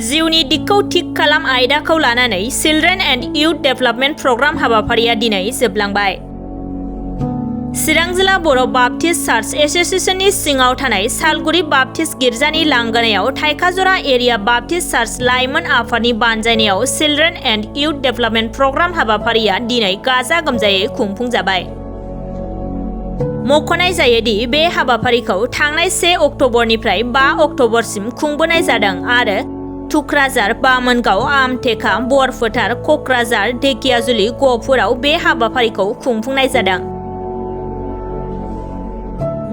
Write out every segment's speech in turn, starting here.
जिउनि दिगखौ थिक खालाम आयदाखौ लानानै children and youth development programme हाबाफारिया दिनै जोबलांबाय। चिरां जिल्ला बर' बाप्टिस्ट चार्च एस'सिएशननि सिङाव थानाय सालगुरि बाप्टिस्ट गिर्जानि लांगोनायाव थाइखाजरा एरिया बाप्टिस्ट चार्च लाइमोन आफादनि बानजायनायाव children and youth development programme हाबाफारिया दिनै गाजा गोमजायै खुंफुंजाबाय। मख'नाय जायोदि बे हाबाफारिखौ थांनाय 1 अक्ट'बरनिफ्राय 5 अक्ट'बरसिम खुंबोनाय जादों आरो थुक्राझार, बामोनगाव, आमटेका, बरफोथार, क'क्राझार, ढेकियाजुलि, गहपुराव बे हाबाफारिखौ खुंफुंनाय जादों।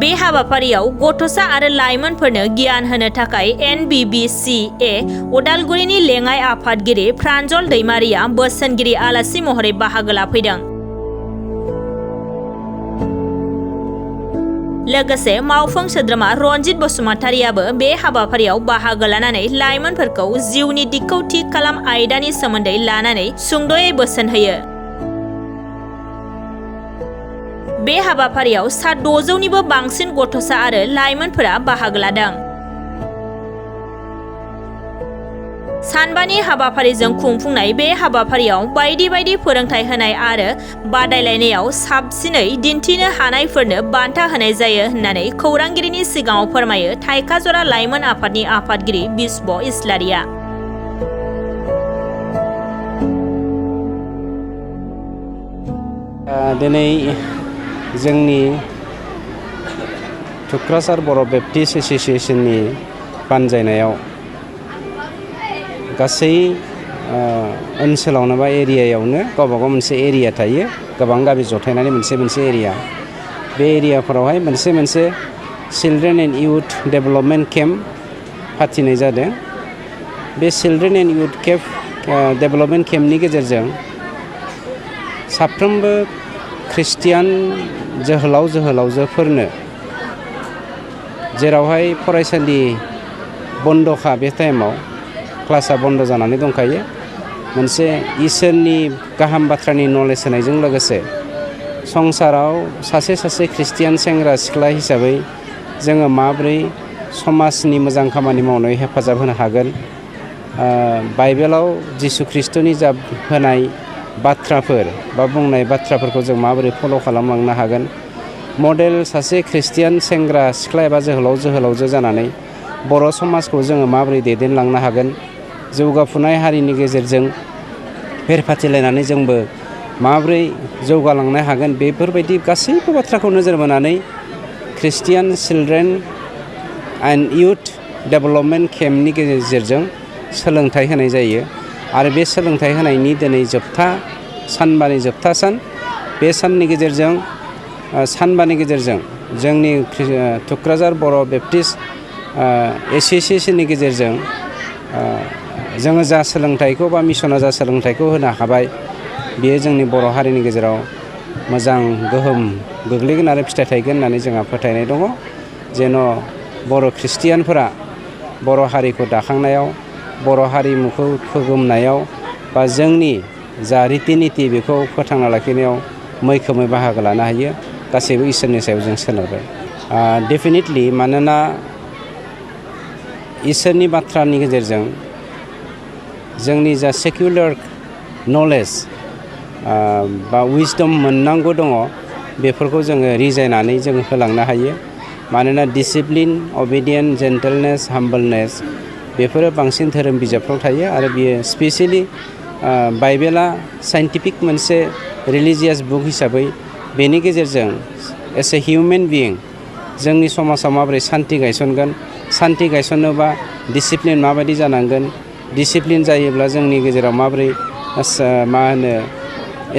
बे हाबाफारियाव गथ'सा आरो लाइमोनफोरनो गियान होनो थाखाय NBBCA उदालगुरिनि लेङाइ आफादगिरि प्रान्जल दैमारिया बोसोनगिरि आलासि महरै बाहागो लाफैदों। लोगोसे मावफुं सोद्रोमा रनजित बसुमतारियाबो बे हाबाफारियाव बाहागो लानानै लाइमोनफोरखौ जिउनि दिगखौ थिक खालाम आयदानि सोमोन्दै लानानै सुंद'यै बोसोन होयो। बे हाबाफारियाव 600निबो बांसिन गथ'सा आरो लाइमोनफोरा बाहागो लादों। सानबानि हाबाफारिजों खुंफुंनाय बे हाबाफारियाव बायदि बायदि फोरोंथाय होनाय आरो बादायलायनायाव साबसिनै दिन्थिनो हानायफोरनो बान्था होनाय जायो होननानै खौरांगिरिनि सिगाङाव फोरमायो थाइखाजरा लाइमोन आफादनि आफादगिरि बिस्व इस्लारिया। दिनै जोंनि थुक्राझार बर' बेप्टिस्ट एस'सिएशननि बानजायनायाव गासै ओनसोलावनो बा एरियायावनो गावबागाव मोनसे एरिया थायो, गोबां गामि जथायनानै मोनसे एरिया। बे एरियाफोरावहाय मोनसे children and youth development camp फाथिनाय जादों। बे चिल्ड्रेन एन्ड इउथ डेभेलपमेन्ट केम्पनि गेजेरजों साफ्रोमबो ख्रिस्टियान जोहोलाव जोहोलावजोफोरनो जेरावहाय फरायसालि बन्द'खा बे टाइमाव क्लासा बन्द' जानानै दंखायो, मोनसे इसोरनि गाहाम बाथ्रानि नलेज होनायजों लोगोसे संसाराव सासे ख्रिस्टियान सेंग्रा सिख्ला हिसाबै जोङो माबोरै समाजनि मोजां खामानि मावनायाव हेफाजाब होनो हागोन, बाइबेलाव जिसु ख्रिस्ट'नि जा होनाय बाथ्राफोर बा बुंनाय बाथ्राफोरखौ जों माबोरै फल' खालामलांनो हागोन, मडेल सासे ख्रिस्टियान सेंग्रा सिख्ला एबा जोहोलाव जोहोलावजो जानानै बर' समाजखौ जोङो माबोरै दैदेनलांनो हागोन, जौगाफुनाय हारिनि गेजेरजों फेर फाथिलायनानै जोंबो माबोरै जौगालांनो हागोन, बेफोरबायदि गासैबो बाथ्राखौ नोजोर बोनानै Christian children and youth development केम्पनि गेजेरजों सोलोंथाइ होनाय जायो। आरो बे सोलोंथाइ होनायनि दिनै सानबानि जोबथा सान। बे साननि गेजेरजों सानबानि गेजेरजों जोंनि थुक्राझार बर' बेप्टिस्ट एस'सिएशननि गेजेरजों जोङो जा सोलोंथाइखौ बा मिसना जा सोलोंथाइखौ होनो हाबाय, बेयो जोंनि बर' हारिनि गेजेराव मोजां गोहोम गोग्लैगोन आरो फिथाइ थायगोन होननानै जोंहा फोथायनाय दङ। जेन' बर' ख्रिस्टियानफोरा बर' हारिखौ दाखांनायाव, बर' हारिमुखौ फोगोमनायाव बा जोंनि जा रिति निति बेखौ फोथांना लाखिनायाव मैखोमै बाहागो लानो हायो। गासैबो इसोरनि सायाव जों सोनारबाय। डेफिनेटलि, मानोना इसोरनि बाथ्रानि गेजेरजों जोंनि जा सेकुलार नलेज बा विजडम मोननांगौ दङ, बेफोरखौ जोङो रिजायनानै जों होलांनो हायो। मानोना डिसिप्लिन, अबिडियेन्ट, जेन्टेलनेस, हाम्बलनेस बेफोरो बांसिन धोरोम बिजाबफ्राव थायो। आरो बियो स्पेसियेलि बाइबेला साइन्टिफिक मोनसे रिलिजियास बुक हिसाबै बेनि गेजेरजों एस ए हिउमेन बिइं जोंनि समाजाव माबोरै सान्थि गायसनगोन, सान्थि गायसननोबा डिसिप्लिन माबायदि जानांगोन, डिसिप्लिन जायोब्ला जोंनि गेजेराव माबोरै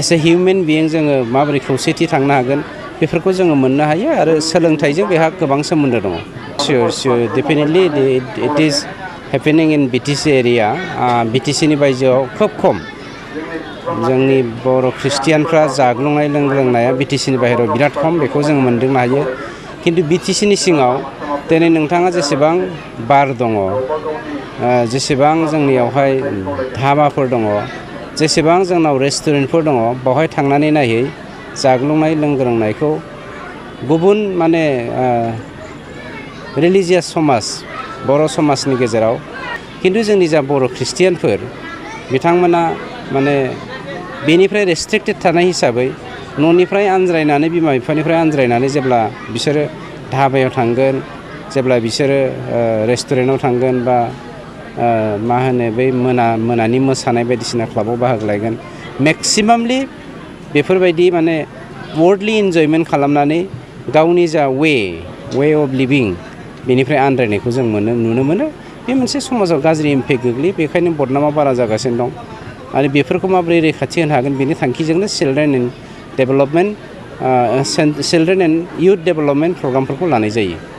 एस ए हिउमेन बिइं जोङो माबोरै खौसेथि थांनो हागोन, बेफोरखौ जोङो मोननो हायो। आरो सोलोंथाइजों बेहा गोबां सोमोन्दो दङ। Sure, definitely it is happening in BTC area. BTCनि बायजोआव खोब खम जोंनि बर' ख्रिस्टियानफ्रा जाग्लुंनाय लोंग्लोंनाया BTCनि बाहेरायाव बिराद खम, बेखौ जों मोनदांनो हायो। खिन्थु BTCनि सिङाव दिनै नोंथाङा जेसेबां बार दङ, जेसेबां जोंनियावहाय धाबाफोर दङ, जेसेबां जोंनाव रेस्टुरेन्टफोर दङ, बावहाय थांनानै नायै जाग्लुंनाय लोंग्लोंनायखौ गुबुन रिलिजियास समाज बर' समाजनि गेजेराव खिन्थु जोंनि जा बर' ख्रिस्टियानफोर बिथांमोना माने बेनिफ्राय रेस्ट्रिक्टेड थानाय हिसाबै न'निफ्राय आनज्रायनानै बिमा बिफानिफ्राय आनज्रायनानै जेब्ला बिसोरो धाबायाव थांगोन जेब्ला बिसोरो रेस्टुरेन्टाव थांगोन बा मा होनो बै मोनानि मोसानाय बायदिसिना क्लाबाव बाहागो लागोन मेक्सिमामलि बेफोरबायदि माने वर्ल्डलि इन्जयमेन्ट खालामनानै गावनि जा वे अफ लिभिं बेनिफ्राय आनज्रायनायखौ जों नुनो मोनो बे मोनसे समाजाव गाज्रि इम्पेक्ट गोग्लैयो बेखायनो बदनामा बारा जागासिनो दं आरो बेफोरखौ माबोरै रैखाथि होनो हागोन बेनि थांखिजोंनो चिल्ड्रेन एन्ड इयुथ डेभेलपमेन्ट प्रग्रामफोरखौ लानाय जायो।